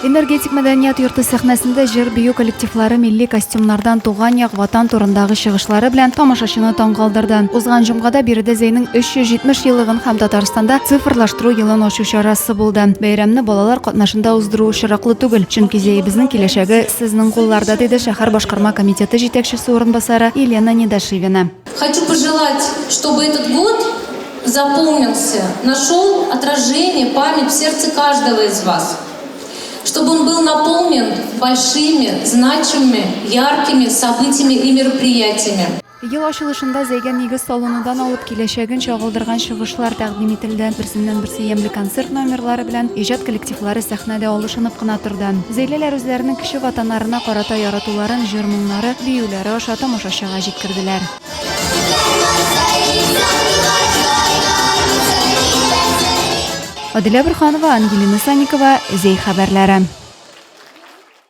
Энергетик мәдәният йорты сәхнәсендә җыр-бию коллективлары милли костюмнардан туган як, Ватан турындагы чыгышлары белән тамашачыны таң калдырды. Узган җомгада биредә Зәйнең 370 еллыгын һәм Татарстанда цифрлаштыру елын ачу чарасы булды. Бәйрәмне балалар катнашында уздыру очраклы түгел, чөнки Зәебезнең киләчәге сезнең кулларда, диде шәһәр башкарма комитеты җитәкчесе урынбасары Елена Недошивина. Хочу пожелать, чтобы этот год запомнился, нашел отражение, память в сердце каждого из вас. Чтобы он был наполнен большими, значимыми, яркими событиями и мероприятиями. Ел ачылышында Зәйгә нигез салынудан алып киләчәген чагылдырган чыгышлар тәкъдим ителде. Берсеннән-берсе ямьле концерт номерлары белән иҗат коллективлары сәхнәдә алышынып кына торды. Зәйлеләр үзләренең кече ватаннарына карата яратуларын җыр-моңнары, биюләре аша тамашачыга җиткерделәр. Аделя Борһанова, Ангелина Санникова, Зәй хәбәрләре.